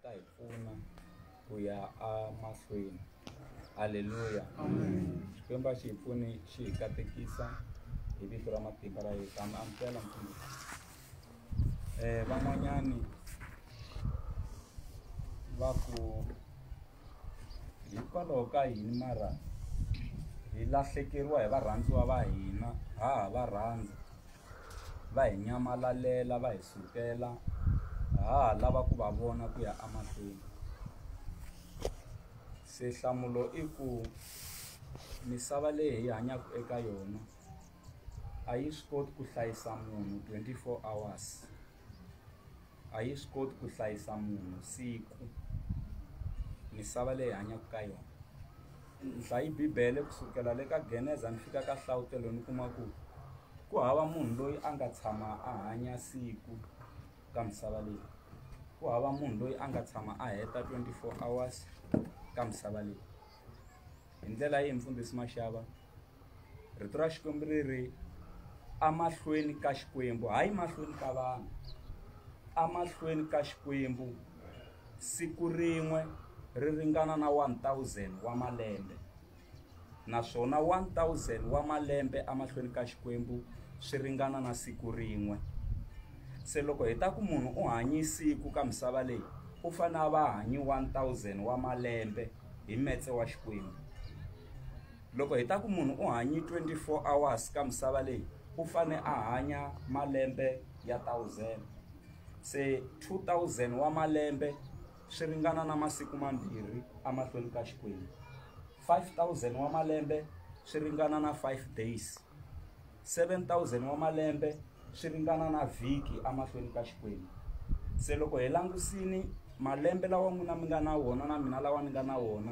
ta hi pfuna ku ya emahlweni. Aleluya. Xikwembu a xi hi pfuni xi hi katekisa hi vito ra matimba ra Yesu. Ami amukela mfundhisi. Van'wanyani va ku hikwalaho ka yini mara hi lahlekeriwa hi varhandziwa va hina, ha ha va rhandza, va hi nyamalalela, va hi sukela, ha ha lava ku va vona ku ya emahlweni. Se nhlamulo i ku misava leyi hi hanyaka eka yona a yi swi koti ku hlayisa munhu 24 hours, a yi swi koti ku hlayisa munhu siku. Misava leyi hi hanyaka ka yona, ni hlayi Bibele kusukela le ka Geneza ni fika ka Hlavutelo, ni kuma ku ku hava munhu loyi a nga tshama a hanya siku ka misava leyi, ku hava munhu loyi a nga tshama a heta 24 hours ka misava leyi. Hi ndlela yihi, mfundhisi Mashava? Rito ra Xikwembu ri ri amahlweni ka Xikwembu, hayi mahlweni ka vanhu, amahlweni ka Xikwembu siku rin'we ri ringana na 1000 wa malembe, naswona 1000 wa malembe amahlweni ka Xikwembu swi ringana na siku rin'we. Se loko hi ta ku munhu u hanyi siku ka misava leyi, u fanele a va hanyi 1000 wa malembe hi metse wa Xikwembu. Loko hi ta ku munhu u hanyi 24 hours ka misava leyi, u fanele a hanya malembe ya 1000. Se 2000 wa malembe swi ringana na masiku mambirhi emahlweni ka Xikwembu. 5000 wa malembe swi ringana na 5 days. 7000 wa malembe swi ringana na vhiki emahlweni ka Xikwembu. Se loko hi langusini malembe lawa n'wina mi nga na wona na mina lawa ni nga na wona,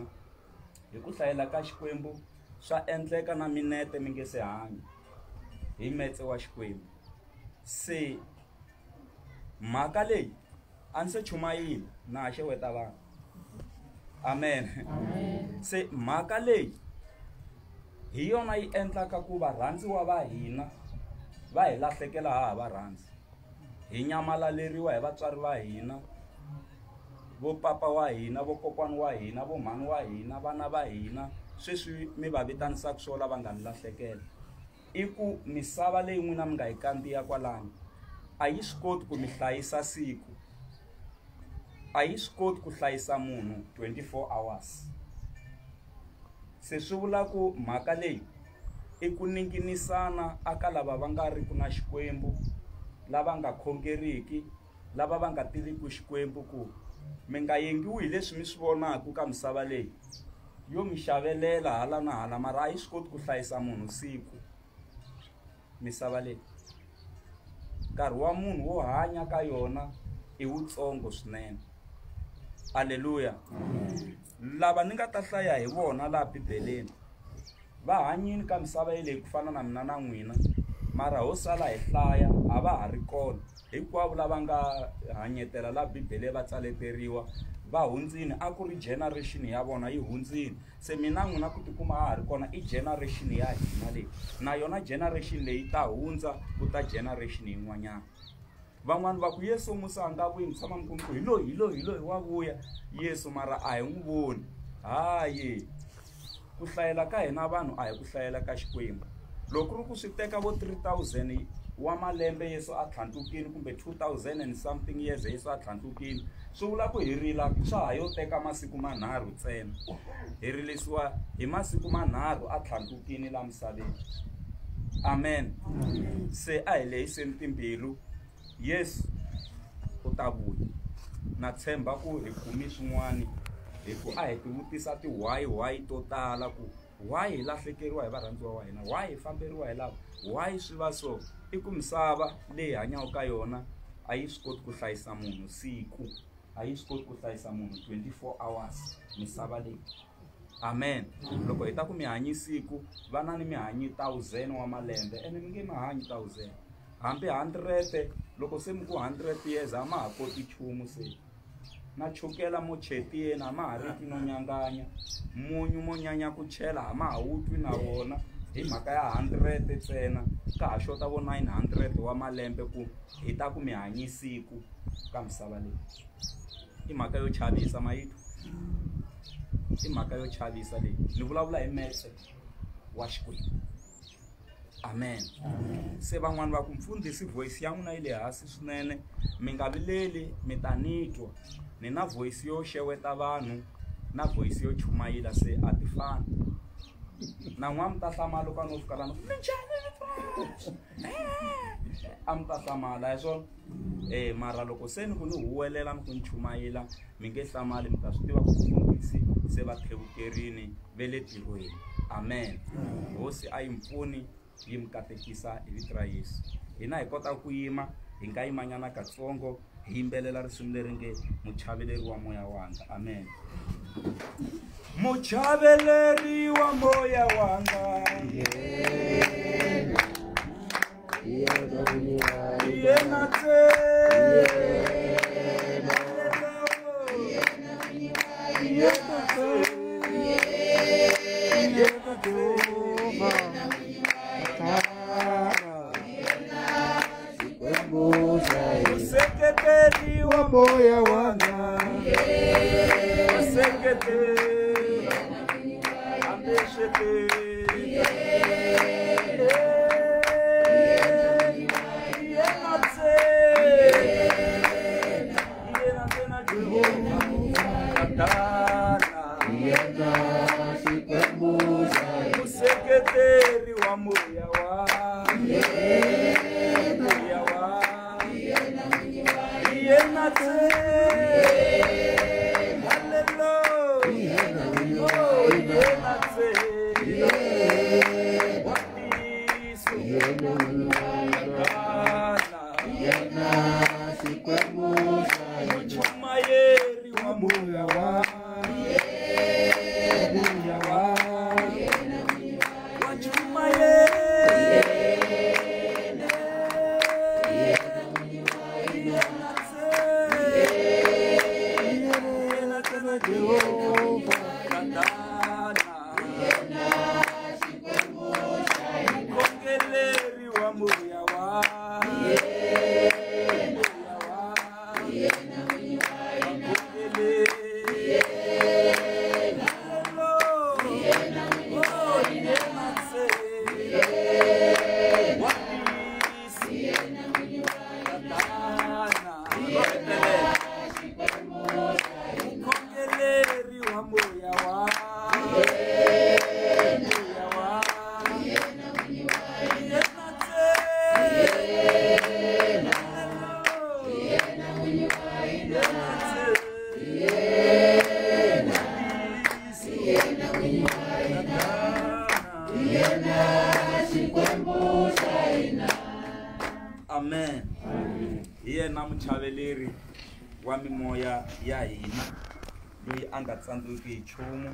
hi ku hlayela ka Xikwembu swa endleka na minete mi nge se hanya hi metse wa Xikwembu. Se mhaka leyi a ni se chumayile, na ha xeweta vanhu. Amen. Se mhaka leyi hi yona yi endlaka ku varhandziwa va hina va hi lahlekela ha ha va rhandzi, hi nyamalaleriwa hi vatswari va hina, vo papa wa hina, vo kokwani wa hina, vo mhani wa hina, vana va hina, sweswi mi va vitanisaka swona va nga mi lahlekela. I ku misava leyi n'wina mi nga yi kandziya kwalano a yi swi koti ku mi hlayisa siku, a yi swi koti ku hlayisa munhu 24 hours. Se swi vula ku mhaka leyi i ku ninginisana aka lava va nga ri ku na Xikwembu, lava nga khongeriki, lava va nga tiviki Xikwembu, ku mi nga yengiwi hi leswi mi swi vonaka ka misava leyi yo mi xavelela hala na hala, mara a yi swi koti ku hlayisa munhu siku. Misava leyi nkarhi wa munhu wo hanya ka yona i wutsongo swinene. Aleluya. Lava ni nga ta hlaya hi vona laha Bibeleni va hanyini ka misava yeleyi ku fana na mina na n'wina, mara ho sala hi hlaya a va ha ri kona. Hinkwavo lava nga hanyetela la Bibele va tsaleteriwa va hundzini, a ku ri generation ya vona yi hundzini. Se mina n'wina ku tikuma ha ha ri kona i generation ya hina leyi, na yona generation leyi ta hundza ku ta generation yin'wanyana. Van'wani va ku Yesu musa a nga vuyi, mi tshama mi ku hi loyi, hi loyi, hi loyi wa vuya Yesu, mara a hi n'wi voni. Hayi, ku hlayela ka hina vanhu a hi ku hlayela ka Xikwembu. Loko ku ri ku swi teka vo 3000 wa malembe Yesu a tlhandlukile, kumbe 2000 and something years Yesu a tlhandlukile, swi vula ku hi rila swa ha yo teka masiku manharhu ntsena. Hi rilisiwa hi masiku manharhu a tlhandlukile la misaveni. Amen. Se a hi lehiseni timbilu, Yesu u ta vuya. Na tshemba ku hi kumi swin'wani, hi ku a hi ti vutisa ti why why to tala, ku why hi lahlekeriwa hi varhandziwa wa hina, why hi famberiwa hi lava, why swi va so. I ku misava leyi hanyaka ka yona a yi swi koti ku hlayisa munhu siku, a yi swi koti ku hlayisa munhu 24 hours misava leyi. Amen. Loko hi ta ku mi hanyi siku, vana ni mi hanyi 1000 wa malembe, ene mi nge mi hanyi 1000, hambi 100. Loko se mi ku 100 years a ma ha koti nchumu, se na chukela mo chetiyeni a ma ha ri twi no nyanganya, munyu mo nyanya ku chela a ma ha wu twi na wona, hi mhaka ya 100 ntsena. Ka ha xota vo 900 wa malembe ku hi ta ku mi hanyi siku ka misava leyi. I mhaka yo chavisa mayitwa, i mhaka yo chavisa leyi. Ni vulavula hi metse wa Xikwembu. Amen. Se van'wani va ku mfundhisi voice ya n'wina yi le hansi swinene, mi nga vileli, mi ta ni twa. Ni na voice yo xeweta vanhu na voice yo chumayela, se a ti fani. Na n'wana mi ta hlamala loko a no fika lana, minjhani a mi ta hlamala hi swona. Mara loko se ni ku ni huwelela ni ku ni chumayela, mi nge hlamali, mi ta swi tiva ku mfundhisi se va tlhevukerini ve le tirhweni. Amen. Hosi a yi mi pfuni, yi mi katekisa hi vito ra Yesu. Hina hi kota ku yima, hi nga yimanyana katsongo, hi yimbelela risimu leri nge Muchaveleri wa moya wanga. Amen. Muchaveleri wa moya wanga, yena museketeri wa moya wanga, museketeri ambexeteri museketeri wa moya wa moya wa yena haleluya, yena wa tiso yena muchumayeri wa moya wa moya wa Amen. Hi yena muchaveleri wa mimoya ya hina, loyi a nga tsandzeki hi nchumu,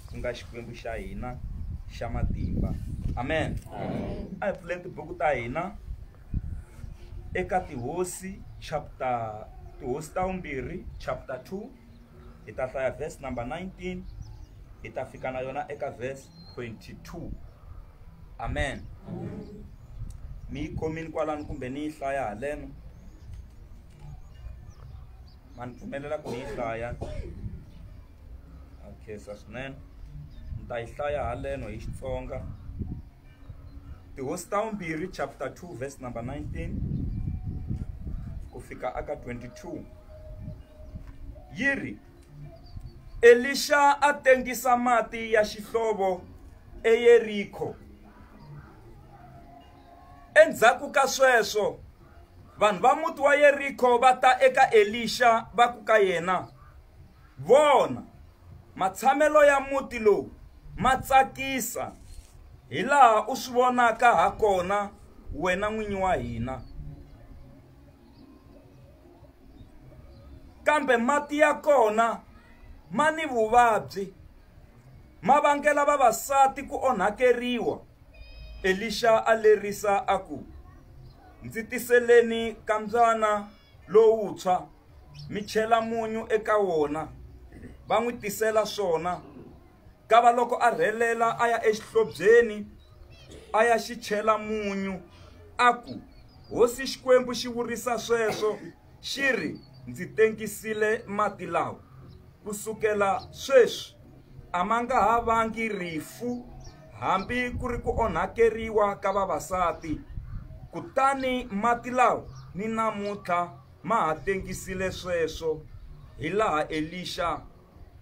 ku nga Xikwembu xa hina xa matimba. Amen. A hi pfuleni tibuku ta hina eka Tihosi chapter, Tihosi ta vumbirhi chapter 2, hi ta hlaya verse number 19, hi ta fika na yona eka verse 22. Amen. Mi yi khomini kwalano kumbe ni yi hlaya haleno? Ma ni pfumelela ku ni yi hlaya? A khensa swinene. Ni ta yi hlaya haleno hi Xitsonga. Tihosi ta vumbirhi chapter 2 verse number 19 ku fika aka 22. Yi ri, Elisha a tengisa mati ya xihlovo eYeriko. Endzhaku ka sweswo, vanhu va muti wa Yeriko va ta eka Elisha va ku ka yena, Vona, matshamelo ya muti lowu ma tsakisa, hilaha u swi vonaka hakona wena n'winyi wa hina. Kambe mati ya kona ma ni vuvabyi, ma vangela vavasati ku onhakeriwa. Elisha a lerisa a ku, Ndzi tiseleni kambyana lowuntshwa, mi chela munyu eka wona. Va n'wi tisela swona. Kava loko a rhelela a ya exihlobyeni, a ya xi chela munyu, a ku, Hosi Xikwembu xi vurisa sweswo, xi ri, Ndzi tengisile mati lawa. Ku sukela sweswi a ma nga ha vangi rifu hambi ku ri ku onhakeriwa ka vavasati. Kutani mati lawa ni namuntlha ma ha tengisile sweswo, hilaha Elixa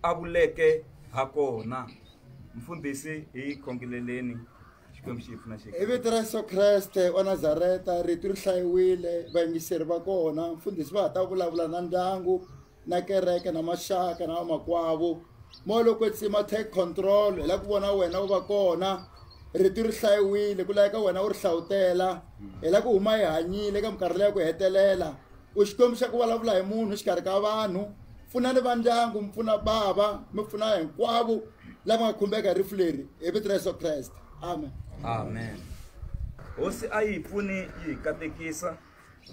a vuleke hakona. Mfundhisi, hi khongeleleni Xikwembu xi hi pfuna xi. Hi vito ra Yesu Kreste wa Nazareta, rito ri hlayiwile, vayingiseri va kona, mfundhisi va ha ta vulavula na ndyangu, na kereke, na maxaka, na vamakwavo. Moya lowo kwetsima, take control, hi lava ku vona wena u va kona. Rito ri hlayiwile, ku laveka wena u ri hlawutela. Hi lava ku huma hi hanyile eka minkarhi leyi ya ku hetelela. U Xikwembu xa ku vulavula hi munhu exikarhi ka vanhu. Pfunani va ndyangu, mi pfuna bava, mi pfuna hinkwavo lava nga khumbeka hi rifu leri, hi vito ra Yesu Kreste. Amen. Amen. Hosi a yi hi pfuni yi hi katekisa.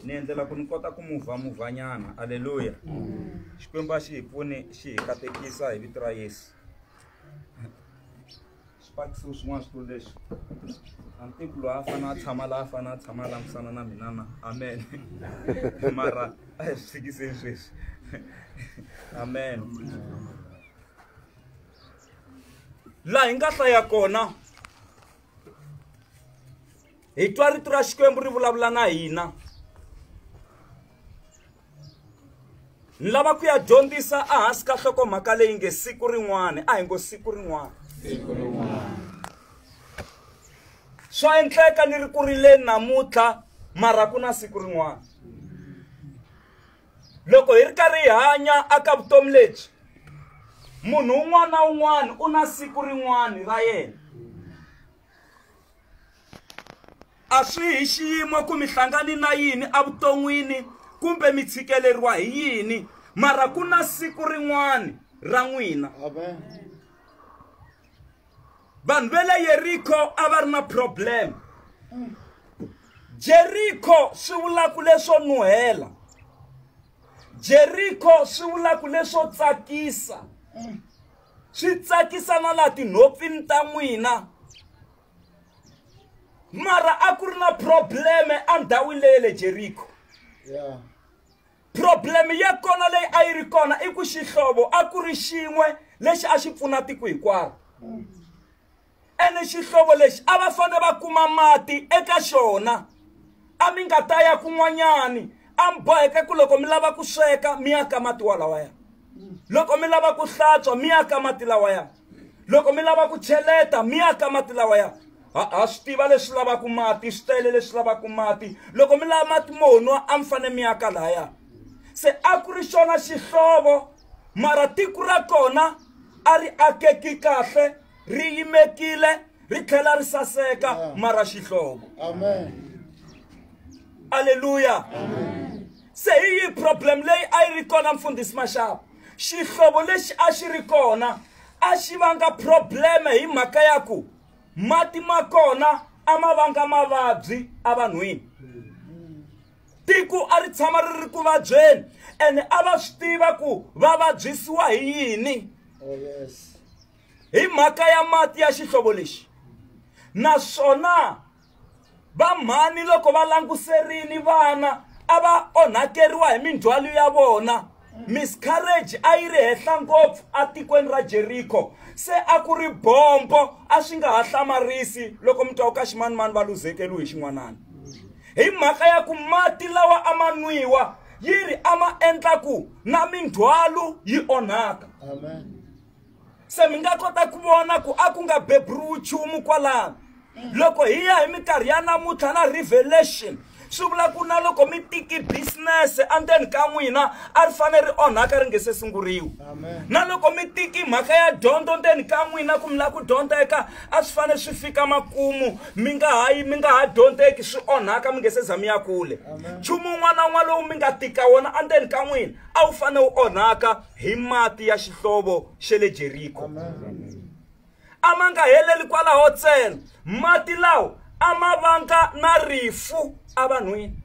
Ni endlela ku ni kota ku muvha muvhanyana. Aleluya. Xikwembu a xi hi pfuni xi hi katekisa hi vito ra Yesu. Swipakisiwe swin'wana switulu leswi. A ni tivi ku loyi a fanele a tshama laha a fanele a tshama a langusana na mina na. Amen. Mara a hi swi tshikiseni sweswi. Amen. Laha hi nga hlaya kona hi twa rito ra Xikwembu ri vulavula na hina. Ni lava ku ya dyondzisa ehansi ka nhlokomhaka leyi nge siku rin'wana. A hi ngo siku rin'wana. Siku rin'wana. Swa endleka ni ri ku rileni namuntlha, mara ku na siku rin'wana. Loko hi ri karhi hi hanya aka vutomi lebyi, munhu un'wana na un'wana u na siku rin'wana ra yena. A swi hi xiyimo ku mi hlangani na yini evuton'wini kumbe mi tshikeleriwa hi yini, mara ku na siku rin'wana ra n'wina. Amen. Vanhu va le Yeriko a va ri na problem. Jeriko swi vula ku leswo nuhela. Jeriko swi vula ku leswo tsakisa. Swi tsakisa na laha tinhopfini ta n'wina. Mara a ku ri na probleme endhawini leyi le Jeriko. Problem ya kona leyi a yi ri kona i ku xihlovo a ku ri xin'we lexi a xi pfuna tiko hinkwaro. Ene xihlovo lexi a va fanele va kuma mati eka xona. A mi nga ta ya kun'wanyani, a mi boheka ku loko mi lava ku sweka mi ya ka mati walawaya. Loko mi lava ku hlantswa mi ya ka mati lawaya. Loko mi lava ku cheleta mi ya ka mati lawaya. Ha swi tiva leswi lavaka mati, swi tele leswi lavaka mati. Loko mi lava mati mo nwa a mi fanele mi ya ka laya. Se a ku ri xona xihlovo, mara tiko ra kona a ri akeki kahle, ri yimekile, ri tlhela ri saseka, mara xihlovo. Amen. Alleluia. Amen. Se hi yihi problem leyi a yi ri kona mfundhisi Mashava? Xihlovo lexi a xi ri kona a xi vanga probleme hi mhaka ya ku mati ma kona a ma vanga mavabyi evanhwini. Tiko a ri tshama ri ri ku vabyeni, ene a va swi tiva ku va vabyisiwa hi yini. Oh, yes. Hi mhaka ya mati ya xihlovo lexi. Naswona vamhani loko va languserini vana a va onhakeriwa hi mindzhwalo ya vona. Miscarriage a yi ri henhla ngopfu atikweni ra Jeriko. Se a ku ri bombo, a swi nga ha hlamarisi loko mi twa ku ka ximanimani va luzekeriwe hi xin'wanana. Hi mhaka ya ku mati lawa a ma nwiwa yi ri a ma endla ku na mindzhwalo yi onhaka. Amen. Se mi nga kota ku vona ku a ku nga beburiwi nchumu kwalano. Loko hi ya hi minkarhi ya namuntlha na revelation, swi vula ku na loko mi tiki business endzeni ka n'wina a ri fanele ri onhaka ri nge se sunguriwa. Amen. Na loko mi tiki mhaka ya dyondzo ndzeni ka n'wina ku mi lava ku dyondzeka, a swi fanele swi fika makumu, mi nga ha yi, mi nga ha dyondzeki, swi onhaka mi nge se za mi ya kule. Amen. Nchumu wun'wana na wun'wana lowu mi nga tika wona endzeni ka n'wina a wu fanele wu onhaka hi mati ya xihlovo xa le Jeriko. Amen. A ma nga heleli kwalaho ntsena, mati lawa a ma vanga na rifu evanhwini.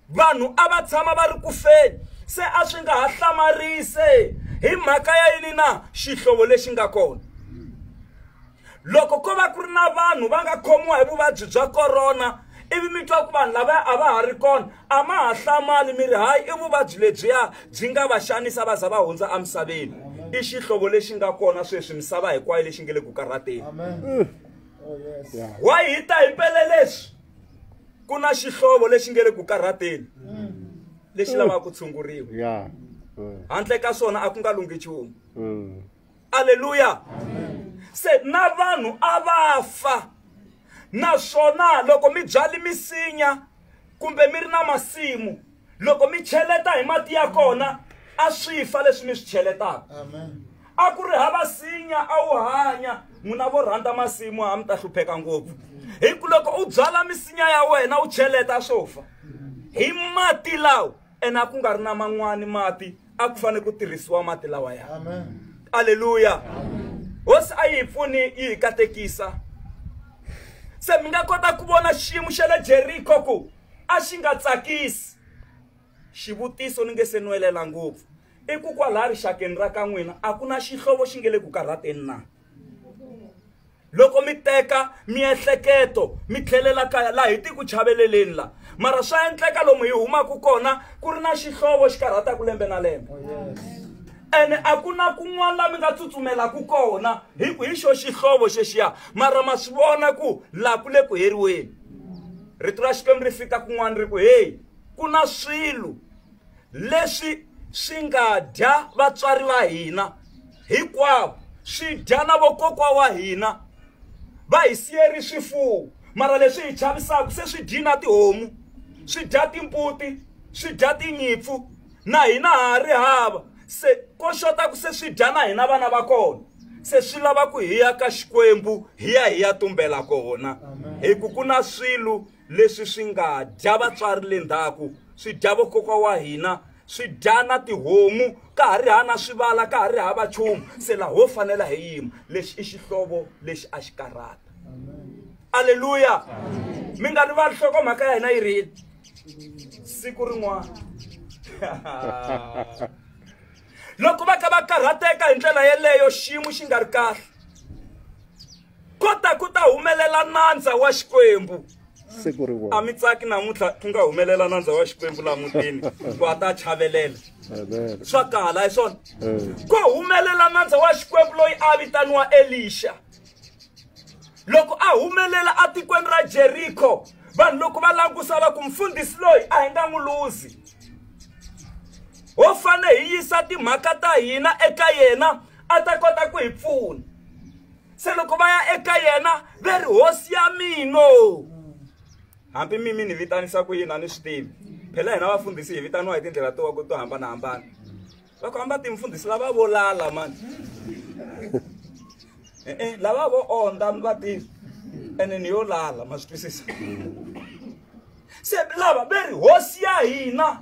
Vanhu a va tshama va ri ku feni, se a swi nga ha hlamarise hi mhaka ya yini na xihlovo lexi nga kona. Loko ko va ku ri na vanhu va nga khomiwa hi vuvabyi bya corona Ivi mi twa ku vanhu lava a va ha ri kona a ma ha hlamali mi ri hayi i vuvabyi lebyiya byi nga va xanisa va za va hundza emisaveni. I xihlovo lexi nga kona sweswi misava hinkwayo lexi nge le ku karhateni. Why hi ta hi pele leswi? Ku na xihlovo lexi nge le ku karhateni lexi lavaka ku tshunguriwa. Handle ka swona a ku nga lunghi nchumu. Aleluya. Se na vanhu a va fa. Naswona loko mi byali misinya kumbe mi ri na masimu, loko mi cheleta hi mati ya kona a swi fa leswi mi swi cheletaka. A ku ri hava sinya a wu hanya. N'wina vo rhandza masimu a mi ta hlupheka ngopfu. Hi ku loko u byala misinya ya wena u cheleta swo fa hi mati lawa, ene a ku nga ri na man'wani mati, a ku fanele ku tirhisiwa mati lawa ya. Aleluya. Hosi a yi hi pfuni yi hi katekisa. Se mi nga kota ku vona xiyimo xa le Jeriko ku a xi nga tsakisi. Xivutiso ni nge se nwelela ngopfu i ku kwalaha rixakeni ra ka n'wina a ku na xihlovo xi nge le ku karhateni na? Loko mi teka miehleketo mi tlhelela kaya laha hi ti ku chaveleleni la, mara swa endleka lomu hi humaka kona ku ri na xihlovo xi karhataka lembe na lembe. Ene a ku na kun'wana la mi nga tsutsumelaka kona hi ku hi xo xihlovo xexiya, mara ma swi vona ku laha ku le ku heriweni. Rito ra Xikwembu ri fika kun'wana ri ku hey, ku na swilo leswi swi nga dya vatswari va hina hinkwavo, swi dya na vokokwa wa hina, va hi siyeri swifuwo, mara leswi hi chavisaka se swi dyi na tihomu, swi dya timbuti, swi dya tinyimpfu, na hina ha ri hava. Se ko xota ku se swi dya na hina vana va kona. Se swi lava ku hi ya ka Xikwembu hi ya hi ya tumbela kona. Hi ku ku na swilo leswi swi nga dya vatswari le ndzhaku, swi dya vokokwa wa hina, swi dya na tihomu, ka ha ri hava na swivala, ka ha ri hava nchumu. Se laha ho fanela hi yima. Lexi i xihlovo lexi a xi karhata. Aleluya. Mi nga rivali nhlokomhaka ya hina yi ri yini siku rin'wana. Loko va kha va karhateka hi ndlela yeleyo, xiyimo xi nga ri kahle, kota ku ta humelela nandza wa Xikwembu. A mi tsaki namuntlha ku nga humelela nandza wa Xikwembu laha mutini ku a ta chavelela. Swa kala hi swona. Ko humelela nandza wa Xikwembu loyi a vitaniwa Elisha. Loko a humelela atikweni ra Jeriko, vanhu loko va langusa va ku mfundhisi loyi a hi nga n'wi luzi, ho fane hi yisa timhaka ta hina eka yena a ta kota ku hi pfuna. Se loko va ya eka yena ve ri hosi ya mino. Hambi mimi ni vitanisa ku yini a ni swi tivi. Phela hina vafundhisi hi vitaniwa hi tindlela to hambanahambana. Va ku hamba timfundhisi lava vo lala mani. Lava vo onda mi va tivi. Ene ni yo lala, ma swi twisisa. Se lava ve ri hosi ya hina,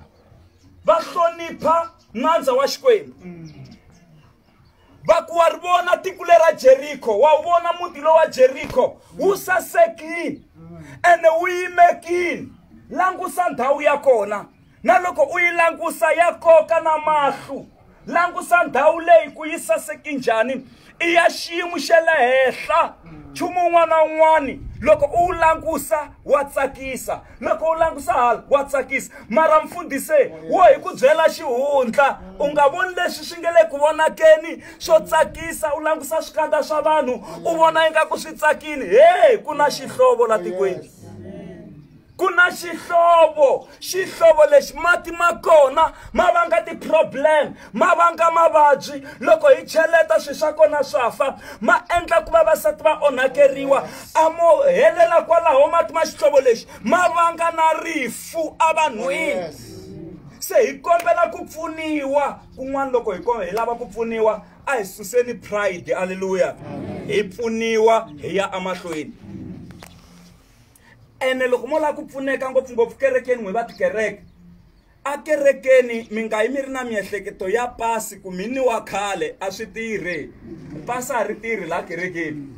va hlonipha nandza wa Xikwembu. Va ku wa ri vona tiko lera Jeriko, wa wu vona muti lowa wa Jeriko wu sasekile ene wu yimekile. Langusa ndhawu ya kona, na loko u yi langusa ya koka na mahlo. Langusa ndhawu leyi ku yi saseke njhani, i ya xiyimo xa le henhla. Nchumu wun'wana na wun'wana loko u wu langusa wa tsakisa, loko u langusa hala wa tsakisa. Mara mfundhisi wo hi ku byela xihundla, u nga voni leswi swi nge le ku vonakeni swo tsakisa, u langusa swikandza swa vanhu u vona ingaku swi tsakile. Hey, ku na xihlovo la tikweni. Ku na xihlovo, xihlovo lexi mati ma kona ma vanga ti-problem, ma vanga mavabyi. Loko hi cheleta swilo swa kona swa fa, ma endla ku vavasati va onhakeriwa. A mo helela kwalaho mati ma xihlovo lexi ma vanga na rifu evanhwini. Se hi kombela ku pfuniwa kun'wana. Loko hi lava ku pfuniwa a hi suseni pride. Aleluya. Hi pfuniwa hi ya emahlweni. Ene loko mo lava ku pfuneka ngopfungopfu kerekeni, n'wi va tikereke a kerekeni mi nga yi mi ri na miehleketo ya pasi ku mi ni wa khale, a swi tirhi. Pasi a ri tirhi laha kerekeni.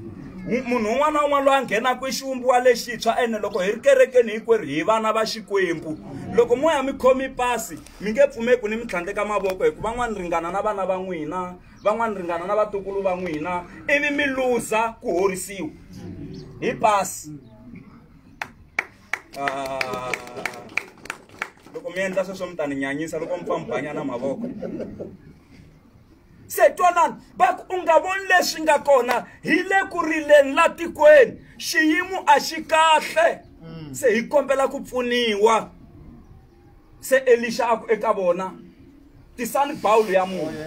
Munhu un'wana na un'wana loyi a nghenaka i xivumbiwa lexintshwa. Ene loko hi ri kerekeni hinkwerhu hi vana va Xikwembu. Loko mo ya mi khomi pasi mi nge pfumeki ni mi tlhandleka mavoko, hikuva van'wana ringana na vana va n'wina, van'wana ringana na vatukulu va n'wina, ivi mi luza ku horisiwa hi pasi. Loko mi endla sweswo mi ta ni nyanyisa loko mi pfa mi banyana mavoko. Se twanani va ku u nga voni leswi nga kona hi le ku rileni la tikweni, xiyimo a xi kahle, se hi kombela ku pfuniwa. Se Elisha a ku eka vona, tisani bawulu ya munyu.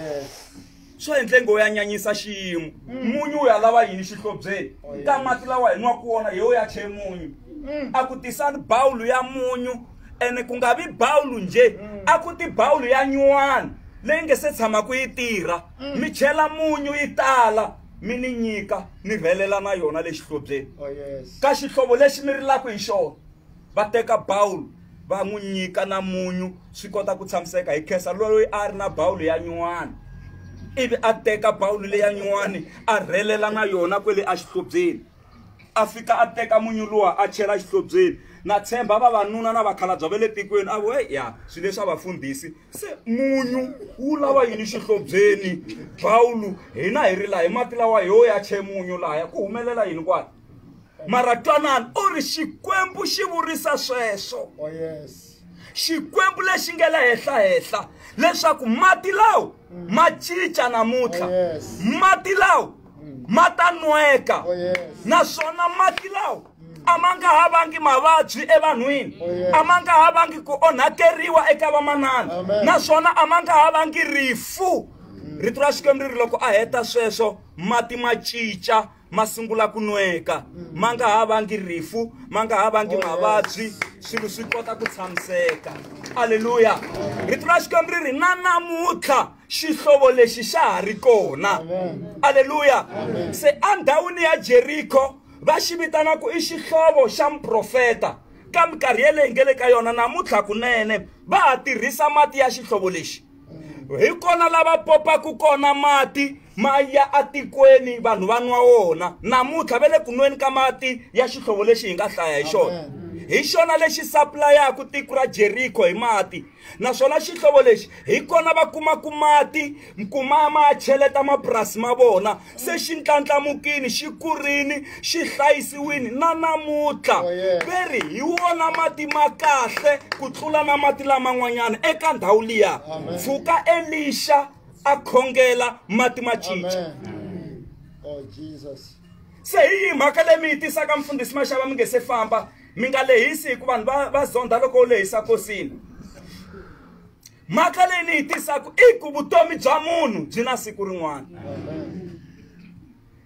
Swo endle ngo ya nyanyisa xiyimo. Munyu wu ya lava yini xihlobyeni? Ka mati lawa hi nwaka wona hi yo ya che munyu. A ku tisani bawulu ya munyu, ene ku nga vi bawulu nje, a ku ti bawulu ya nyuwana leyi nge se tshamaka yi tirha, mi chela munyu yi tala, mi ni nyika mi rhelela na yona le xihlobyeni. Ka xihlovo lexi mi rilaka hi xona, va teka bawulu va n'wi nyika na munyu, swi kota ku tshamiseka. Hi khensa loyi a ri na bawulu ya nyuwana, ivi a teka bawulu leya nyuwani a rhelela na yona kwele exihlobyeni. A fika a teka munyu luwa a chela xihlobyeni. Na tshemba vavanuna na vakhalabya va le tikweni a vo, hey, ya swilo leswi a va fundhisi, se munyu wu lava yini xihlobyeni? Bawulu hina hi rila hi mati lawa yo ya che munyu laya, ku humelela yini kwala? Mara twanani, u ri Xikwembu xi vurisa sweswo. Xikwembu lexi nga le henhla-henhla, leswaku mati lawa ma cinca namuntlha. Mati lawa ma ta nweka. Naswona mati lawa a ma nga ha vangi mavabyi evanhwini, a ma nga ha vangi ku onhakeriwa eka vamanana, naswona a ma nga ha vangi rifu. Rito ra Xikwembu ri ri loko a heta sweswo, mati ma cinca, ma sungula ku nweka, ma nga ha vangi rifu, ma nga ha vangi mavabyi, swilo swi kota ku tshamiseka. Aleluya. Rito ra Xikwembu ri ri na namuntlha xihlovo lexi xa ha ri kona. Aleluya. Se endhawini ya Jeriko va xi vitana ku i xihlovo xa muprofeta. Ka minkarhi yeleyi nge le ka yona namuntlha kunene va ha tirhisa mati ya xihlovo lexi. Hi kona lava popaku kona mati ma ya atikweni, vanhu va nwa wona. Namuntlha va le ku nweni ka mati ya xihlovo lexi hi nga hlaya hi xona. Hi xona lexi sapulayaku tiko ra Jeriko hi mati. Naswona xihlovo lexi hi kona va kumaku mati, kuma ma cheleta mapurasi ma vona. Se xi ntlandlamukini, xi kurini, xi hlayisiwini na namuntlha. Ve ri hi wona mati ma kahle ku tlula na mati laman'wanyana eka ndhawu liya. Pfuka Elisha a khongela, mati ma cinca. Se hi yihi mhaka leyi mi yi tisaka mfundhisi Mashava mi nge se famba? Mi nga lehisi hikuva vanhu va zonda loko u lehisa kosini. Mhaka leyi ni yi tisaka i ku vutomi bya munhu byi na siku rin'wana.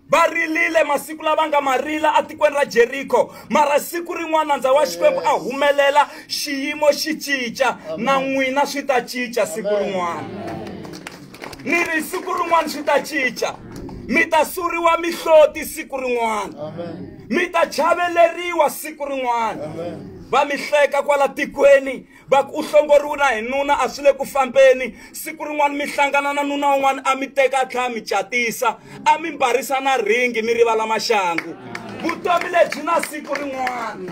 Va rilile masiku lava nga ma rila atikweni ra Jeriko, mara siku rin'wana nandza wa Xikwembu a humelela, xiyimo xi cinca, na n'wina swi ta cinca siku rin'wana. Ni ri siku rin'wana swi ta cinca. Mi ta suriwa mihloti siku rin'wana. Mi ta chaveleriwa siku rin'wana. Va mi hleka kwala tikweni, va ku u hlongoriwe na hi nuna, a swi le ku fambeni. Siku rin'wana mi hlangana na nuna un'wana, a mi teka a tlhela a mi catisa, a mi mbarisa na ringi, mi rivala maxangu. Vutomi lebyi na siku rin'wana.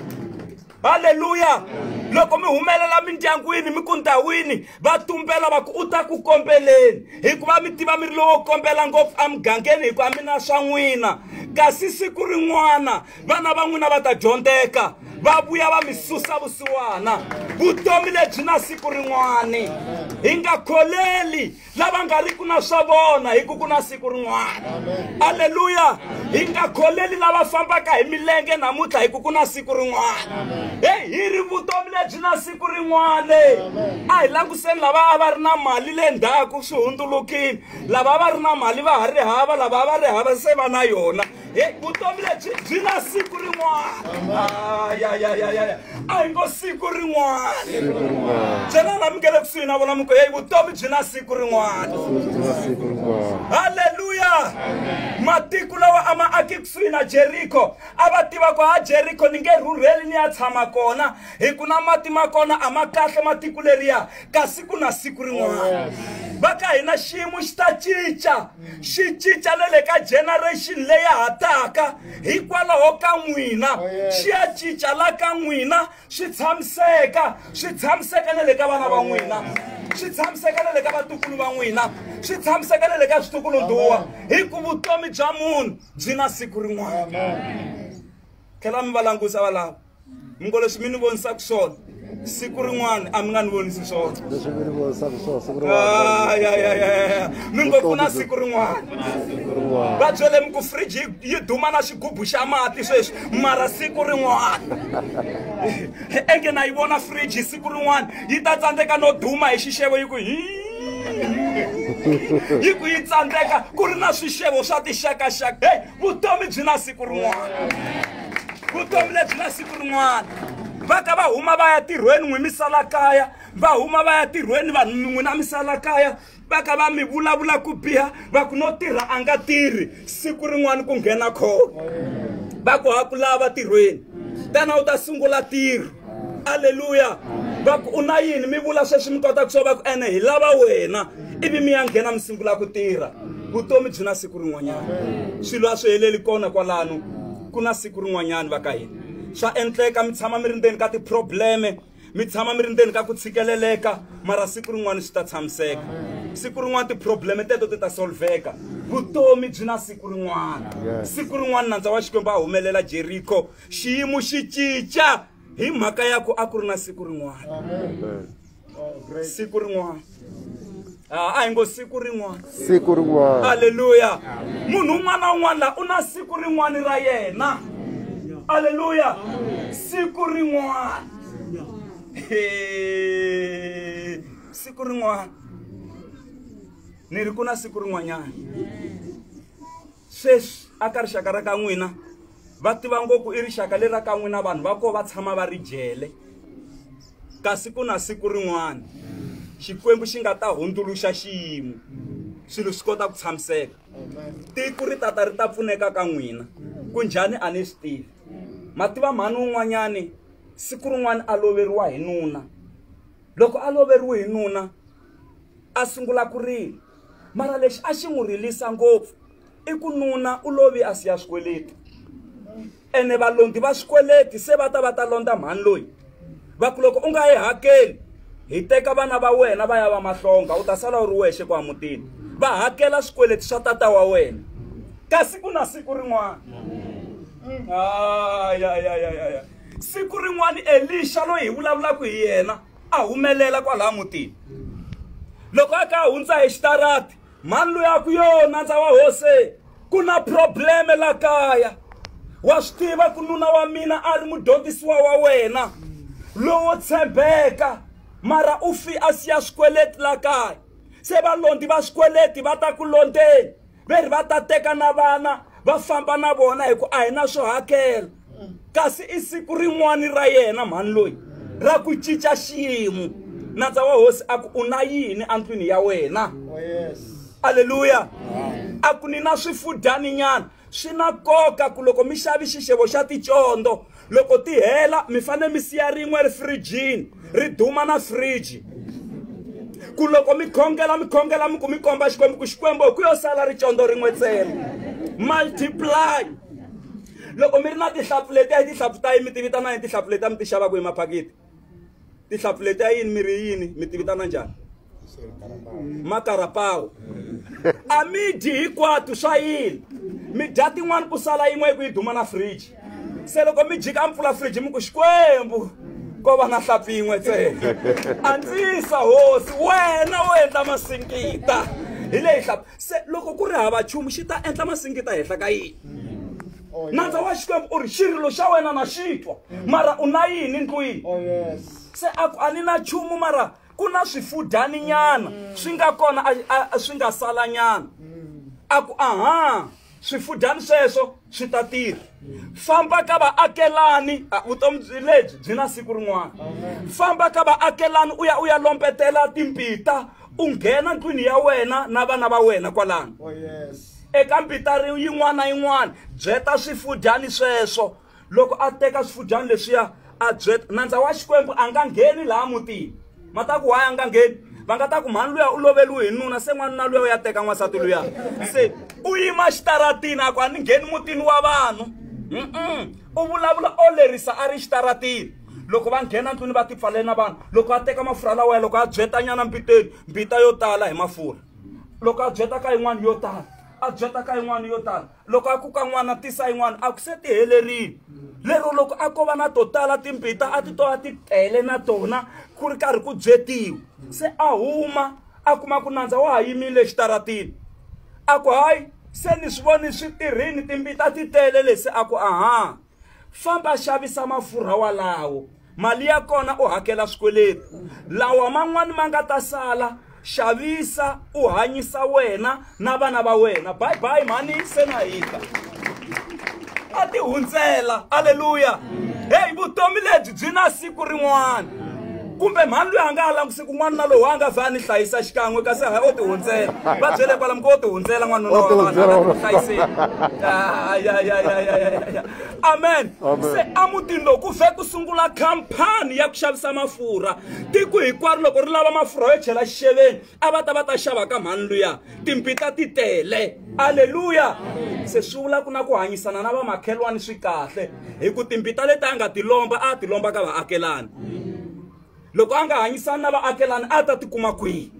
Haleluya. Loko mi humelela mindyangwini, mi ku ndhawini, va tumbela va ku u ta ku kombeleni, hikuva mi tiva mi ri lowo kombela ngopfu emugangeni, hikuva mi na swa n'wina. Kasi siku rin'wana vana va n'wina va ta dyondzeka, va vuya va mi susa vusiwana. Vutomi lebyi na siku rin'wana. Hi nga kholeli lava nga ri ku na swa vona, hi ku ku na siku rin'wana. Aleluya. Hi nga kholeli lava fambaka hi milenge namuntlha, hi ku ku na siku rin'wana. Hey, hi ri vutomi lebyi na siku rin'wana. A hi languseni lava a va ri na mali le ndzhaku, swi hundzulukile. Lava a va ri na mali va ha ri hava, lava a va ri hava se va na yona. Hey, vutomi lebyi byi na siku rin'wana. Ya. A hi ngo siku rin'wana. Byela la mi nge le kusuhi na vona mi ku, hey, vutomi byi na siku rin'wana. Haleluya. Matiko lawa a ma aki kusuhi na Jeriko, a va tiva ku ha Jeriko ni nge rhurheli ni ya tshama kona, hi ku na mati ma kona a ma kahle matiko leriya, kasi ku na siku rin'wana. Va ka hina xiyimo xi ta cinca, xi cinca na le ka generation leyi ha taka hikwalaho ka n'wina. Xi ya cinca la ka n'wina, swi tshamiseka, swi tshamiseka na le ka vana va n'wina, swi tshamiseka na le ka vatukulu va n'wina, swi tshamiseka na le ka switukulu-nduwa, hi ku vutomi bya munhu byi na siku rin'wana. Tlhela mi va langusa valava. Mi ngo leswi mi ni vonisaka swona siku rin'wana a mi nga ni vonisi swona. Leswi mi ni vonisaka swona siku rin'wana. Mi ngo ku na siku rin'wana. Va byele mi ku fridge yi duma na xigubu xa mati sweswi mara siku rin'wana. Enge na yi vona fridge siku rin'wana yi ta tsandzeka no duma hi xixevo yi ku hi yi ku yi tsandzeka ku ri na swixevo swa tixakaxaka. Hey, vutomi byi na siku rin'wana. Vutomi lebyi na siku rin'wana. Va ka va huma va ya tirhweni n'wi misala kaya, va huma va ya tirhweni vanhu n'wina misala kaya, va ka va mi vulavula ku biha, va ku no tirha a nga tirhi, siku rin'wana ku nghena khona. Va ku ha ku lava tirhweni, tana u ta sungula tirho. Alleluia. Va ku u na yini mi vula sweswi mi kota ku swo va ku ene hi lava wena, ivi mi ya nghena mi sungula ku tirha. Vutomi byi na siku rin'wanyana. Swilo a swi heleli kona kwalano, ku na siku rin'wanyana va ka hina. Swa endleka mi tshama mi ri ndzeni ka ti-probleme, mi tshama mi ri ndzeni ka ku tshikeleleka, mara siku rin'wana swi ta tshamiseka. Siku rin'wana ti-probleme teto ti ta solveka. Vutomi byi na siku rin'wana. Siku rin'wana nandza wa Xikwembu a humelela Jeriko, xiyimo xi cinca hi mhaka ya ku a ku ri na siku rin'wana. Siku rin'wana. A hi ngo siku rin'wana. Siku rin'wana. Alleluia. Munhu un'wana na un'wana la u na siku rin'wana ra yena. Alleluia. Siku rin'wana. Siku rin'wana. Ni ri ku na siku rin'wanyana. Sweswi aka rixaka ra ka n'wina va tiva ngopfu i rixaka leri ra ka n'wina vanhu va ko va tshama va ri jele. Kasi ku na siku rin'wana Xikwembu xi nga ta hundzuluxa xiyimo, swilo swi kota ku tshamiseka. Tiko ri tata ri ta pfuneka ka n'wina. Ku njhani a ni swi tivi. Ma tiva mhani un'wanyani siku rin'wana a loveriwa hi nuna. Loko a loveriwe hi nuna a sungula ku rila. Mara lexi a xi n'wi rilisa ngopfu i ku nuna u lovi a siya swikweleti. Ene valondi va swikweleti se va ta va ta londa mhani loyi. Va ku loko u nga yi hakeli hi teka vana va wena va ya va mahlonga, u ta sala u ri wexe kwa mutini. Va hakela swikweleti swa tata wa wena. Kasi ku na siku rin'wana. Ay. Siku rin'wana Elisha loyi hi vulavulaka hi yena a humelela kwalaha mutini. Loko a ka hundza hi xitarati, mhani loyi a ku yo nandza wa hosi, ku na probleme la kaya. Wa swi tiva ku nuna wa mina a ri mudyondzisiwa wa wena lowo tshembeka, mara u fi a siya swikweleti la kaya. Se valondi va swikweleti va ta ku londeni, ve ri va ta teka na vana va famba na vona hi ku a hi na swo hakela. Kasi i siku rin'wana ra yena mhani loyi ra ku cinca xiyimo. Nandza wa hosi a ku u na yini endlwini ya wena? Alleluia. A ku ni na swifudyani nyana. Swi na nkoka ku loko mi xavi xixevo xa ticondo, loko ti hela mi fanele mi siya rin'we ri frijini, ri duma na fridge. Ku loko mi khongela mi khongela mi ku mi komba Xikwembu ku Xikwembu ku yo sala ricondo rin'we ntsena. Multiply. Loko mi ri na tihlampfu letiya hi tihlampfu ta yini mi ti vitana yini tihlampfu letiya mi ti xavaka hi maphakiti? Tihlampfu letiya yini mi ri yini mi ti vitana njhani? Makarapawu. A mi dyi hinkwato swa yini? Mi dya tin'wani ku sala yin'we ku yi duma na fridge. Se loko mi jika mi pfula fridge mi ku Xikwembu ko va na hlampfi yin'we ntsena. Andzisa hosi wena wo endla masingita hi leyi hlampfi. Se loko ku ri hava nchumu xi ta endla masingita henhla ka yini? Nandza wa Xikwembu u ri xirilo xa wena na xi twa, mara u na yini ndlwini? Se a ku a ni na nchumu mara ku na swifudyani nyana swi nga kona swi nga sala nyana. A ku aha, swifudyani sweswo swi ta tirha. Famba ka vaakelani, vutomi lebyi byi na siku rin'wana. Famba ka vaakelani u ya u ya lompetela timpita, u nghena ndlwini ya wena na vana va wena kwalano. Eka mpita yin'wana na yin'wana byeta swifudyani sweswo. Loko a teka swifudyani leswiya a byeta, nandza wa Xikwembu a nga ngheni laha mutini. Ma ta ku why a nga ngheni? Va nga ta ku mhani luya u loveriwe hi nuna, se n'wanuna luya u ya teka n'wansati luya. Se u yima xitaratini a ku a ni ngheni mutini wa vanhu. U vulavula o lerisa a ri xitaratini. Loko va nghena ndlwini va tipfalela na vanhu, loko a teka mafurha lawa loko a byetanyana mbiteni, mbita yo tala hi mafurha. Loko a byeta ka yin'wana yo tala. A byeta ka yin'wana yo tala. Loko a ku ka n'wana tisa yin'wana a ku se ti helerile. Lero loko a ko va na to tala timbita a ti to va ti tele na tona ku ri karhi ku byetiwa. Se a huma a kuma ku nandza wa ha yimile exitaratini. A ku hayi se ni swi voni swi tirhini timbita ti tele lesi a ku aha. Famba xavisa mafurha walawo. Mali ya kona u hakela swikweleti. Lawa man'wani ma nga ta sala xavisa u hanyisa wena na vana va wena. Bye bye mhani se na hita. A ti hundzela. Haleluya. Hey vutomi lebyi byi na siku rin'wana. Kumbe mhani loyi a nga ha langusi ku n'wanuna lowu a nga vha ni hlayisa xikan'we kasi hayi o ti hundzela. Va byele kwalamu ku o ti hundzela n'wanuna wa vanhu a hlayiseni. Amen. Se emutini lowu ku vhe ku sungula khampani ya ku xavisa mafurha. Tiko hinkwaro loko ri lava mafurha yo chela xixeveni a va ta va ta xava ka mhani luya. Timbita ti tele. Aleluya. Se swi vula ku na ku hanyisana na vamakhelwani swi kahle hi ku timbita leti a nga ti lomba a ti lomba ka vaakelani. Loko a nga hanyisani na vaakelani a ta tikuma kwihi?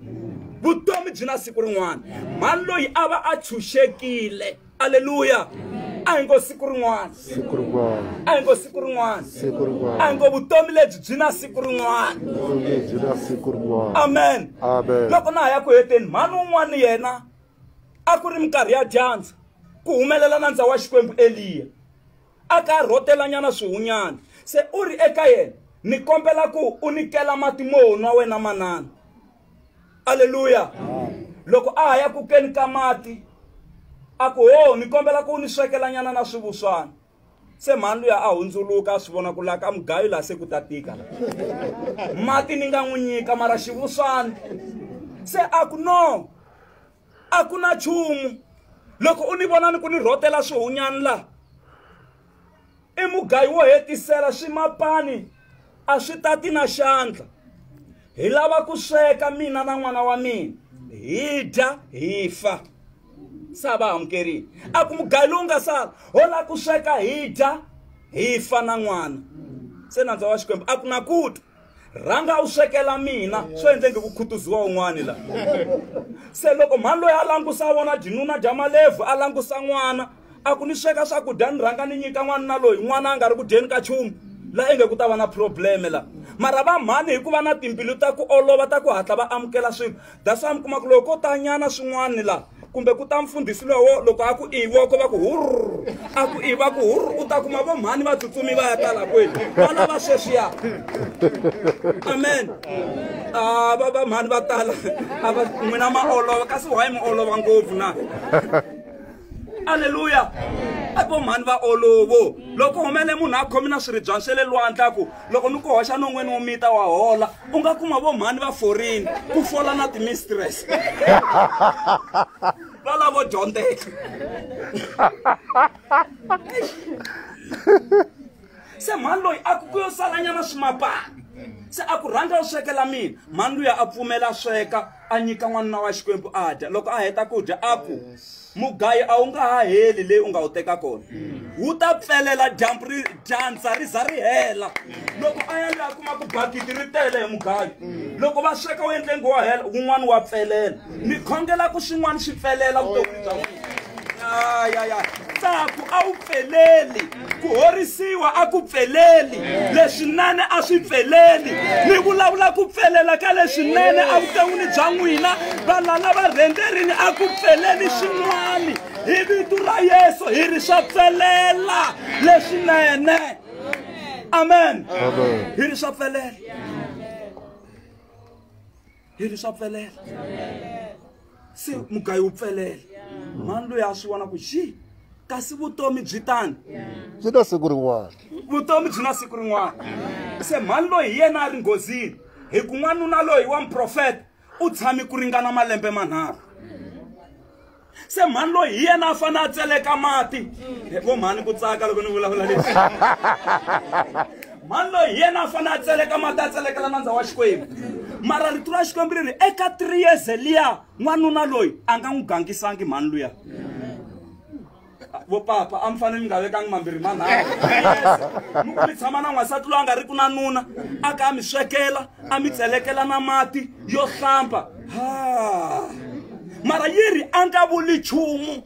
Vutomi byi na siku rin'wana. Mhani loyi a va a tshunxekile. Aleluya. A hi ngo siku rin'wana. Siku rin'wana. A hi ngo siku rin'wana. Siku rin'wana. A hi ngo vutomi lebyi byi na siku rin'wana. Vutomi lebyi na siku rin'wana. Amen. Amen. Loko na ha ya ku heteni mhani un'wana yena a ku ri minkarhi ya dyandza ku humelela nandza wa Xikwembu Eliya. A ka rhotelanyana swihunyana. Se u ri eka yena ni kombela ku u nikela mati mo nwa wena manana. Aleluya. Loko a ha ya ku keni ka mati a ku ho ni kombela ku ni swekelanyana na swivuswana. Se mhani luya a hundzuluka a swi vona ku la ka mugayo laha se ku ta tika la. Mati ni nga n'wi nyika mara xivuswana. Se a ku no a ku na nchumu. Loko u ni vona ni ku ni rhotela swihunyana la i mugayo wo hetisela swimapani a swi tati na xandla. Hi lava ku sweka mina na n'wana wa mina hi dya hi fa. Sa va amukerile. A ku mugayo lowu nga sala ho lava ku sweka hi dya hi fa na n'wana. Se nandza wa Xikwembu a ku na ku twa rhanga u swekela mina swo endle nge ku khutuziwa un'wana la. Se loko mhani loyi a langusa a vona dyinuna dya malevhu a langusa n'wana a ku ni sweka swakudya ni rhanga ni nyika n'wanuna loyi n'wana a nga ri ku dyeni ka nchumu la inge ku ta va na probleme la. Mara va mhani hikuva na timbilu ta ku olova ta ku hatla va amukela swilo. That's why mi kuma ku loko ko ta nyana swin'wana la kumbe ku ta mfundhisi lowo loko a ku i voko va ku hurr a ku i va ku hurr u ta kuma vo mhani va tsutsumi va ya tala kwini va lava sweswiya. Amen. A va mhani va tala a va n'wina ma olova kasi why mi olova ngopfu na? Aleluya. A vo mhani va olovo. Loko humele munhu a khomi na swiribyana swa le lwandle a ku loko ni ku hoxa non'weni wo mita wa hola u nga kuma vo mhani va forini ku fola na ti-mistress. Va lavo dyondzeka. Se mhani loyi a ku ku yo salanyana swimapani. Se a ku rhanga u swekela mina. Mhani luya a pfumela sweka a nyika n'wanuna wa Xikwembu a dya. Loko a heta ku dya a ku mugayo a wu nga ha heli leyi u nga wu teka kona. Wu ta pfelela dyambu ri dyandza ri za ri hela. Loko a ya loyi a kuma ku bakiti ri tele hi mugayo. Loko va sweka wu endle ngo wa hela wun'wana wa pfelela. Ni khongela ku swin'wana swi pfelela vuton'wini bya n'wina. Ya ya. Ntsako a wu pfeleli, ku horisiwa a ku pfeleli, leswinene a swi pfeleli. Ni vulavula ku pfelela ka leswinene evuton'wini bya n'wina. Valala va rhendzerini a ku pfeleli swin'wana. Hi vito ra Yesu hi ri swa pfelela leswinene. Amen. Hi ri swa pfelela. Hi ri swa pfelela. Se mugayo wu pfelela. Mhani loyi a swi vona ku xi kasi vutomi byi tani. Byi na siku rin'wana. Vutomi byi na siku rin'wana. Se mhani loyi hi yena a ri nghozini hi ku n'wanuna loyi wa muprofeta u tshame ku ringana malembe manharhu. Se mhani loyi hi yena a fanele a tseleka mati. Vo mhani ku tsaka loko ni vulavula leswi. Mhani loyi hi yena a fanele a tseleka mati a tselekela nandza wa Xikwembu. Mara rito ra Xikwembu ri ri eka 3 years liya n'wanuna loyi a nga n'wi gangisangi mhani luya. Vo papa a mi fanele mi nga vekangi mambirhi manharhu. Mi ku mi tshama na n'wansati loyi a nga ri ku na nuna a ka a mi swekela a mi tselekela na mati yo hlamba. Ha. Mara yi ri a nga vuli nchumu.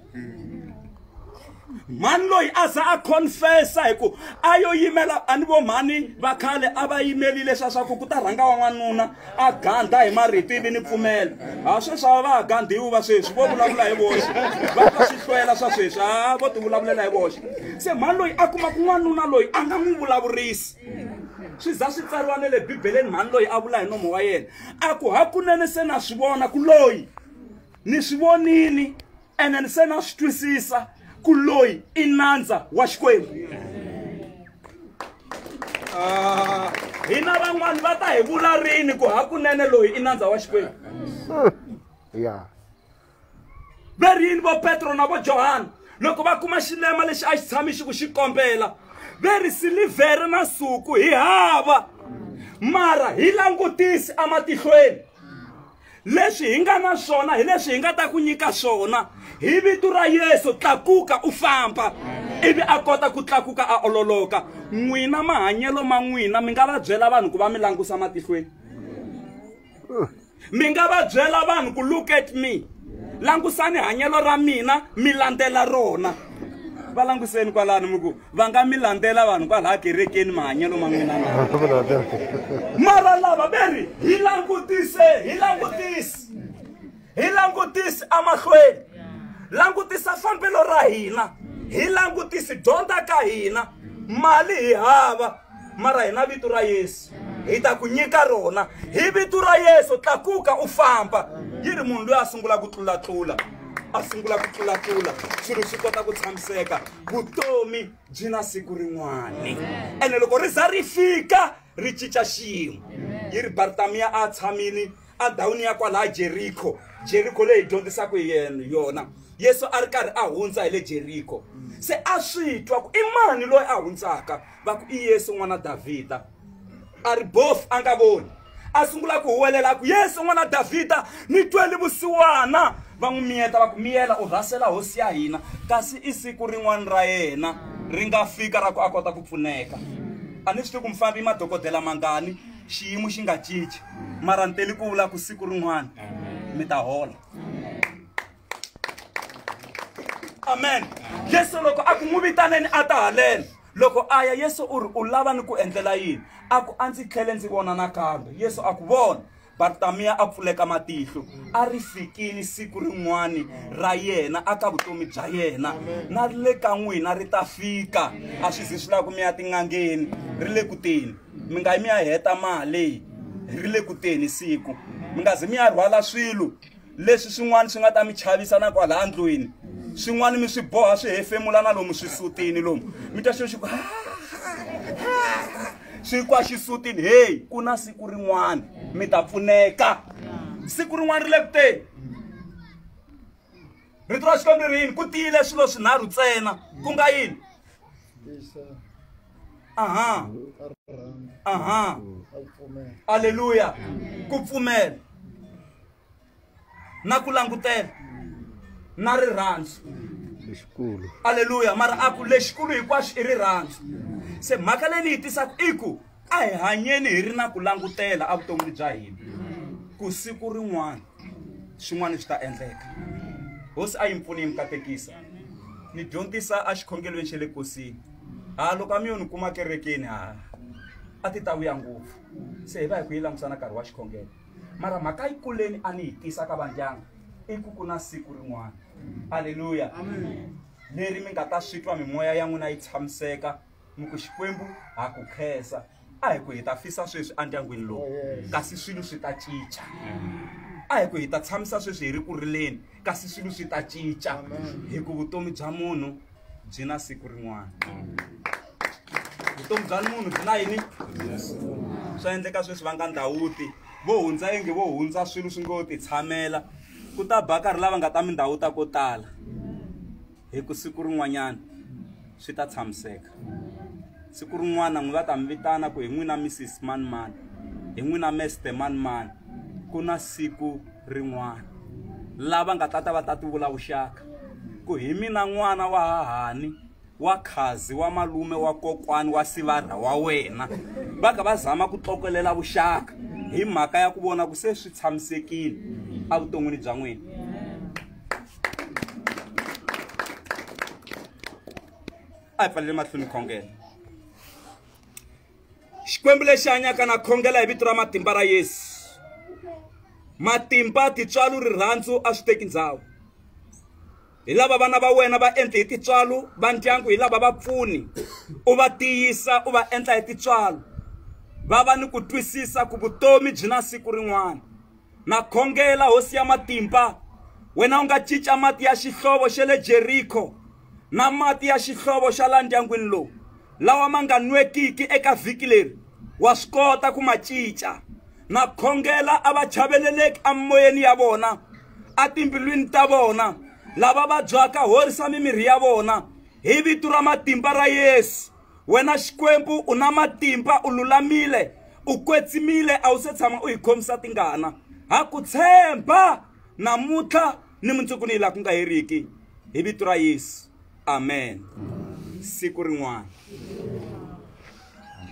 Mhani loyi a za a confessa hi ku a yo yimela a ni vo mhani va khale a va yimelile swa swa ku ku ta rhanga wan'wanuna a gandha hi marito ivi ni pfumela. Ha sweswi a va ha gandhiwi va sweswi vo vulavula hi voxe va ta swi hlwela swa sweswi a vo ti vulavulela hi voxe. Se mhani loyi a kuma ku n'wanuna loyi a nga n'wi vulavurisi. Swi za swi tsariwa na le Bibeleni mhani loyi a vula hi nomo wa yena a ku hakunene se na swi vona ku loyi ni swi vonini ene ni se na swi twisisa ku loyi i nandza wa Xikwembu. Hina van'wani va ta hi vula rini ku hakunene loyi i nandza wa Xikwembu? Va ri yini vo Petro na vo Johani loko va kuma xilema lexi a xi tshami xi ku xi kombela? Va ri silivhere na nsuku hi hava, mara hi langutisi ematihlweni. Leswi hi nga na swona hi leswi hi nga ta ku nyika swona. Hi vito ra Yesu tlakuka u famba. Ivi a kota ku tlakuka a ololoka. N'wina mahanyelo ma n'wina mi nga va byela vanhu ku va mi langusa matihlweni. Mi nga va byela vanhu ku look at me. Langusani hanyelo ra mina mi landzela rona. Va languseni kwalano mi ku va nga mi landzela vanhu kwalaha kerekeni mahanyelo ma n'wina na. Mara lava ve ri hi langutise, hi langutisi. Hi langutisi amahlweni. Langutisa fambelo ra hina. Hi langutisi dyondza ka hina. Mali hi hava, mara hi na vito ra Yesu. Hi ta ku nyika rona. Hi vito ra Yesu tlakuka u famba. Yi ri munhu loyi a sungula ku tlulatlula. A sungula ku tlulatlula. Swilo swi kota ku tshamiseka. Vutomi byi na siku rin'wana. Ene loko ri za ri fika ri cinca xiyimo. Yi ri Bartamiya a tshamile endhawini ya kwalaha Jeriko. Jeriko leyi hi dyondzisaka hi yona. Yesu a ri karhi a hundza hi le Jeriko. Se a swi twa ku i mani loyi a hundzaka? Va ku i Yesu n'wana Davhida. A ri bofu a nga voni. A sungula ku huwelela a ku Yesu n'wana Davhida ni tweli vusiwana. Va n'wi miyeta va ku miyela u rhasela hosi ya hina. Kasi i siku rin'wana ra yena ri nga fika ra ku a kota ku pfuneka. A ni swi tivi ku mufambi madokodela mangani xiyimo xi nga cinci. Mara ni teli ku vula ku siku rin'wana mi ta hola. Amen. Yesu loko a ku n'wi vitaneni a ta haleni. Loko a ya Yesu u ri u lava ni ku endlela yini? A ku a ndzi tlhele ndzi vona nakambe. Yesu a ku vona. Bartamiya a pfuleka matihlo. A ri fikile siku rin'wana ra yena aka vutomi bya yena. Na le ka n'wina ri ta fika. A swi zi swi lava ku mi ya tin'angeni. Ri le ku teni. Mi nga yi mi ya heta mali. Ri le ku teni siku. Mi nga zi mi ya rhwala swilo leswi swin'wana swi nga ta mi chavisa na kwalaha ndlwini. Swin'wana mi swi boha swi hefemula na lomu swisutini lomu. Mi twa xilo xi ku swi kwa xisutini. Hey, ku na siku rin'wana mi ta pfuneka. Siku rin'wana ri le ku teni. Rito ra Xikwembu ri yini? Ku tiyile swilo swinharhu ntsena. Ku nga yini? Aha. Aha. Haleluya. Ku pfumela. Na ku langutela. Na rirhandzu. Lexikulu. Haleluya. Mara a ku lexikulu hinkwaswo i rirhandzu. Se mhaka leyi ni yi tisaka i ku a hi hanyeni hi ri na ku langutela evuton'wini bya hina. Ku siku rin'wana swin'wana swi ta endleka. Hosi a yi mi pfuni yi mi katekisa. Ni dyondzisa a xikhongelweni xa le kosini. Ha loko a mi yo ni kuma kerekeni ha a ti ta vuya ngopfu. Se hi va hi ku yi langusa na nkarhi wa xikhongelo. Mara mhaka yi kuleni a ni yi tisa ka vandyangu i ku ku na siku rin'wana. Haleluya. Leri mi nga ta swi twa mimoya ya n'wina yi tshamiseka mi ku Xikwembu ha ku khensa. A hi ku hi ta fisa sweswi endyangwini lowu kasi swilo swi ta cinca. A hi ku hi ta tshamisa sweswi hi ri ku rileni kasi swilo swi ta cinca. Hi ku vutomi bya munhu byi na siku rin'wana. Vutomi bya munhu byi na yini? Swa endleka sweswi va nga ndhawuti vo hundza ingi vo hundza swilo swi ngo ti tshamela. Ku ta ba karhi lava nga ta mindhawuta ko tala. Hi ku siku rin'wanyana swi ta tshamiseka. Siku rin'wana n'wi va ta mi vitana ku hi n'wina Mrs Mani Mani, hi n'wina Mr Mani Mani. Ku na siku rin'wana lava nga ta ta va ta ti vula vuxaka ku hi mina n'wana wa hahani wa khazi wa malume wa kokwani wa sivarha wa wena. Va ka va zama ku tlokelela vuxaka hi mhaka ya ku vona ku se swi tshamisekile evuton'wini bya n'wina. A hi pfalele mahlweni khongela. Xikwembu lexi hanyaka na khongela hi vito ra matimba ra Yesu. Matimba, tintswalo, rirhandzu a swi teki ndhawu. Hi lava vana va wena va endle hi tintswalo, va ndyangu hi lava va pfuni, u va tiyisa, u va endla hi tintswalo, va va ni ku twisisa ku vutomi byi na siku rin'wana. Na khongela hosi ya matimba, wena u nga cinca mati ya xihlovo xa le Jeriko na mati ya xihlovo xa la ndyangwini lowu, lawa ma nga nwekiki eka vhiki leri, wa swi kota ku ma cinca. Na khongela a va chaveleleki emimoyeni ya vona, etimbilwini ta vona, lava vabyaka horisa mimiri ya vona hi vito ra matimba ra Yesu. Wena Xikwembu u na matimba, u lulamile, u kwetsimile, a wu se tshama u hi khomisa tingana. Ha ku tshemba namuntlha ni mundzuku ni laha ku nga heriki, hi vito ra Yesu, amen. Siku rin'wana.